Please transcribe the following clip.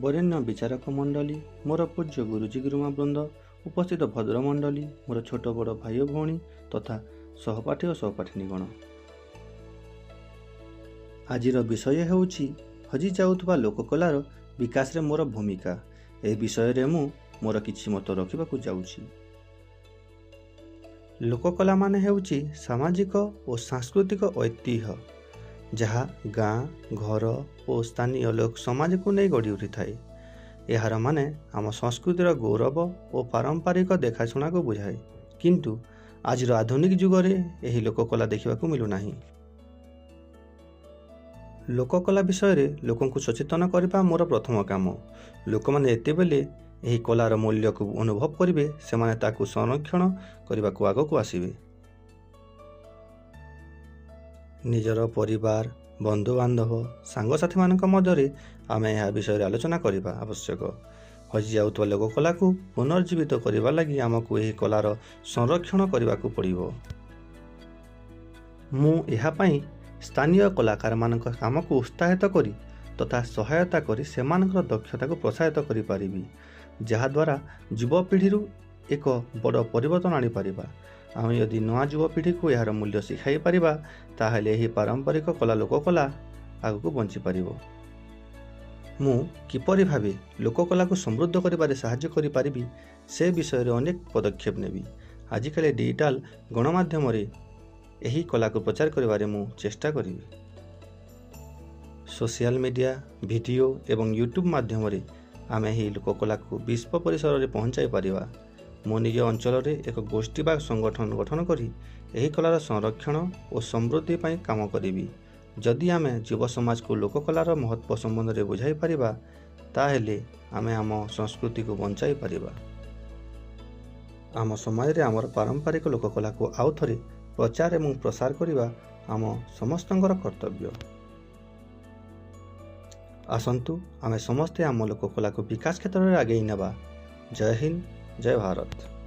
ବରେଣ୍ୟ ବିଚାରକ ମଣ୍ଡଳୀ, ମୋର ପୂଜ୍ୟ ଗୁରୁଜୀ ଗୁରୁମା ବୃନ୍ଦ, ଉପସ୍ଥିତ ଭଦ୍ରମଣ୍ଡଳୀ, ମୋର ଛୋଟ ବଡ଼ ଭାଇ ଓ ଭଉଣୀ ତଥା ସହପାଠୀ ଓ ସହପାଠିନୀଗଣ, ଆଜିର ବିଷୟ ହେଉଛି ହଜି ଯାଉଥିବା ଲୋକକଳାର ବିକାଶରେ ମୋର ଭୂମିକା। ଏହି ବିଷୟରେ ମୁଁ ମୋର କିଛି ମତ ରଖିବାକୁ ଯାଉଛି। ଲୋକକଳା ମାନେ ହେଉଛି ସାମାଜିକ ଓ ସାଂସ୍କୃତିକ ଐତିହ୍ୟ, ଯାହା ଗାଁ, ଘର ଓ ସ୍ଥାନୀୟ ଲୋକ ସମାଜକୁ ନେଇ ଗଢ଼ି ଉଠିଥାଏ। ଏହାର ମାନେ ଆମ ସଂସ୍କୃତିର ଗୌରବ ଓ ପାରମ୍ପରିକ ଦେଖାଶୁଣାକୁ ବୁଝାଏ। କିନ୍ତୁ ଆଜିର ଆଧୁନିକ ଯୁଗରେ ଏହି ଲୋକକଳା ଦେଖିବାକୁ ମିଳୁନାହିଁ। ଲୋକକଳା ବିଷୟରେ ଲୋକଙ୍କୁ ସଚେତନ କରିବା ମୋର ପ୍ରଥମ କାମ। ଲୋକମାନେ ଯେତେବେଳେ ଏହି କଳାର ମୂଲ୍ୟକୁ ଅନୁଭବ କରିବେ, ସେମାନେ ତାକୁ ସଂରକ୍ଷଣ କରିବାକୁ ଆଗକୁ ଆସିବେ। ନିଜର ପରିବାର, ବନ୍ଧୁବାନ୍ଧବ, ସାଙ୍ଗସାଥିମାନଙ୍କ ମଧ୍ୟରେ ଆମେ ଏହା ବିଷୟରେ ଆଲୋଚନା କରିବା ଆବଶ୍ୟକ। ହଜିଯାଉଥିବା ଲୋକକଳାକୁ ପୁନର୍ଜୀବିତ କରିବା ଲାଗି ଆମକୁ ଏହି କଳାର ସଂରକ୍ଷଣ କରିବାକୁ ପଡ଼ିବ। ମୁଁ ଏହା ପାଇଁ ସ୍ଥାନୀୟ କଳାକାରମାନଙ୍କ କାମକୁ ଉତ୍ସାହିତ କରି ତଥା ସହାୟତା କରି ସେମାନଙ୍କର ଦକ୍ଷତାକୁ ପ୍ରୋତ୍ସାହିତ କରିପାରିବି, ଯାହାଦ୍ୱାରା ଯୁବପିଢ଼ିରୁ ଏକ ବଡ଼ ପରିବର୍ତ୍ତନ ଆଣିପାରିବା। ଆମେ ଯଦି ନୂଆ ଯୁବପିଢ଼ିକୁ ଏହାର ମୂଲ୍ୟ ଶିଖାଇ ପାରିବା, ତାହେଲେ ଏହି ପାରମ୍ପରିକ କଳା ଲୋକକଳା ଆଗକୁ ବଞ୍ଚିପାରିବ। ମୁଁ କିପରି ଭାବେ ଲୋକକଳାକୁ ସମୃଦ୍ଧ କରିବାରେ ସାହାଯ୍ୟ କରିପାରିବି, ସେ ବିଷୟରେ ଅନେକ ପଦକ୍ଷେପ ନେବି। ଆଜିକାଲି ଡିଜିଟାଲ ଗଣମାଧ୍ୟମରେ ଏହି କଳାକୁ ପ୍ରଚାର କରିବାରେ ମୁଁ ଚେଷ୍ଟା କରିବି। ସୋସିଆଲ ମିଡ଼ିଆ, ଭିଡ଼ିଓ ଏବଂ ୟୁଟ୍ୟୁବ୍ ମାଧ୍ୟମରେ ଆମେ ଏହି ଲୋକକଳାକୁ ବିଶ୍ୱ ପରିସରରେ ପହଞ୍ଚାଇ ପାରିବା। ମୋ ନିଜ ଅଞ୍ଚଳରେ ଏକ ଗୋଷ୍ଠୀ ବା ସଂଗଠନ ଗଠନ କରି ଏହି କଳାର ସଂରକ୍ଷଣ ଓ ସମୃଦ୍ଧି ପାଇଁ କାମ କରିବି। ଯଦି ଆମେ ଯୁବ ସମାଜକୁ ଲୋକକଳାର ମହତ୍ତ୍ୱ ସମ୍ବନ୍ଧରେ ବୁଝାଇ ପାରିବା, ତାହେଲେ ଆମେ ଆମ ସଂସ୍କୃତିକୁ ବଞ୍ଚାଇ ପାରିବା। ଆମ ସମାଜରେ ଆମର ପାରମ୍ପରିକ ଲୋକକଳାକୁ ଆଉ ଥରେ ପ୍ରଚାର ଏବଂ ପ୍ରସାର କରିବା ଆମ ସମସ୍ତଙ୍କର କର୍ତ୍ତବ୍ୟ। ଆସନ୍ତୁ ଆମେ ସମସ୍ତେ ଆମ ଲୋକକଳାକୁ ବିକାଶ କ୍ଷେତ୍ରରେ ଆଗେଇ ନେବା। ଜୟ ହିନ୍ଦ, ଜୟ ଭାରତ।